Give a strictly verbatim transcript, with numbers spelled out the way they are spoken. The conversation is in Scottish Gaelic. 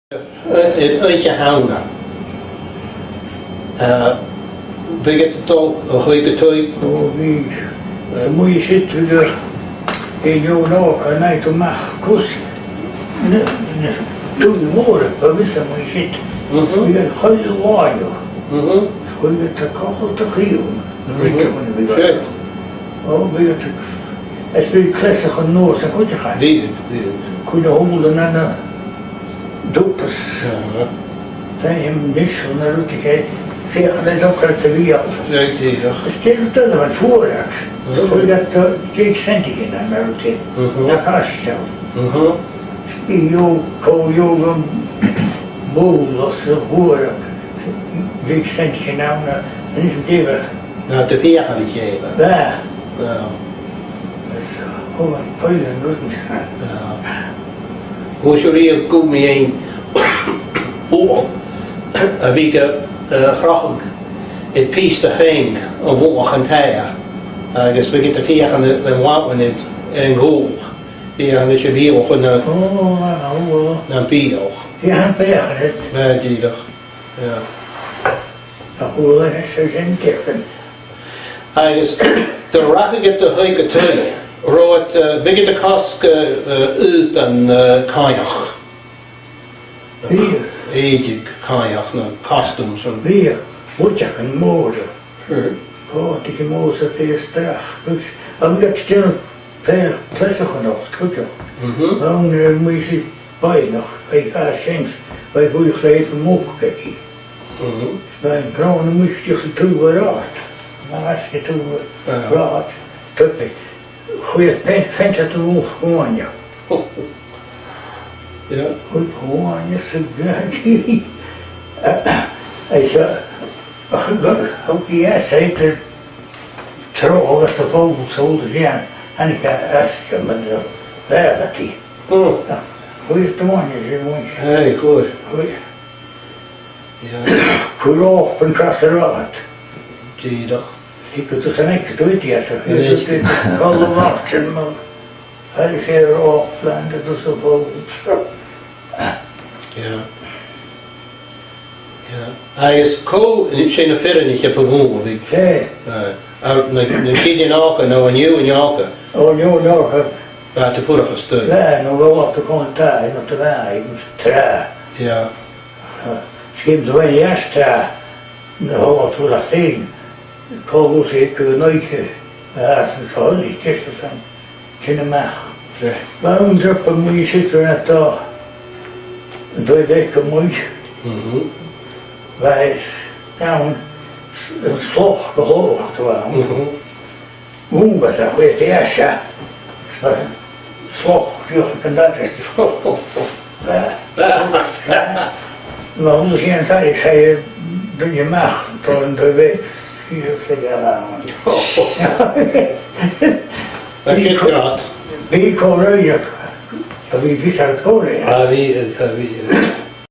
Air Oidhche Shamhna. Eh, bhiodh iad a' dol a thaigh gu taigh. Ò, bhiodh. 'S a-muigh sin, bhiodh iad a' dol a-mach gus na, na daoine mòra, bha fios a-muigh sin. Mhm. Bhiodh iad a' coiseachd làithean. Mhm. Chuireadh iad a' cochall a' chriutha, na Mhm. ruigean a bhiodh. Sure. Ò, bhiodh iad a', is bhiodh cleasaichean nuas a' chuideachadh. Bhiodh, bhiodh. Cuireadh a h-uile duine na dubhas. Aha. Feum, nise, na rudeigin, feuch an e dochar a bhiodh. Right, dìreach. Is dè an t-àm a bha an fuarachd. Mhm. Chuireadh iad deich cent aig an àm, na rudeigin. Mhm. Na caisteal. Mhm. Bhiodh, cò bhiodh am bùrach sa fhuarachd. Deich cent aig an àm, a-nis an dèidh. Na, do feuchainn a' chèile. Bha. Bha. Is, uh, oh, an poill an rud sin. Bha. Bha sibh riamh gu math uabhasach a bhith ga, uh, chrochadh air pìos de thring a' mhullach an taighe, agus bhiodh iad a' feuchainn an làmhan air an cùl, bhiodh e a' bhith a' feuchainn na, Oh, wow, wow. na bhiadh. Bhiodh e a' feuchainn. Bha, dìreach. Yeah. Nach eil e sin dìreach. Agus nuair a rachadh iad a thaigh gu taigh, robh iad, eh, bhiodh iad a' cosg, eh, eh, aodann, eh, còmhdach. Bhiodh. Aodann còmhdach, no costumes, no. Bhiodh, bhuidseagan mòra. Sure. Còmhdach mòr 's a' phìos dreach. Agus, agus bhiodh iad a' dèanamh pàirt cleasaichean a-nochd cuideachd. Mhm. Ann an, eh, muigh sin baineadh, bha e a' seinn, bha e buileach le muc aige. Mhm. Bha e an gràin a-muigh dìreach le taobh an rathaid. Mar a tha taobh an rathaid, tubaidh. Chuireadh peant, peant air a' mhuc uaine. Yeah. Chuireadh uaine sa ghainmhich. Is, uh, ach gu, thug e às eadar trobhad agus a' phoball, 's a h-uile sìon, thàinig e às, mar a bha e. Mm. Chuireadh uaine sin, uaine. Hey, good. Chuireadh. Yeah. Chuireadh an cras air fad. Dìreach. Thig thu san eag, dùin thu às a, An eag. Thig thu gu làr sin, mar, thig thu air a' phoball, thig thu sa phoball. Yeah. Yeah. Agus cò, sin na fireannaich a bh' ann, a bhiodh. Eh. Eh, air na, na gidean òga, no an fheadhainn òga. Ò, an fheadhainn òga. Bha iad a' fuireach a-staigh. Bha, no bha iad a' coimhead, no bha iad a' tràth. Yeah. Eh, 's gum biodh iad a' tràth, no bha iad a' fuireach fhèin. Cò bhiodh aig an oidhche, eh, às an sgoil, is ceist a sin. Sin a-mach. Right. Bha an drop a-muigh siud far an robh an taigh bheag a-muigh. Mhm. Bha e ann an sloc gu h-àrd, bha ann. Mhm. Mhòr a chuireadh e às e. Sloc, dìreach an dad. Bha, bha, bha. Bha, bha sinn an taigh, 's e duine a-mach, tha an taigh bheag, sìos a' ghearran. Bha sin ceart. Bha còmhradh, a bha fios air còmhradh. A bha, a bha.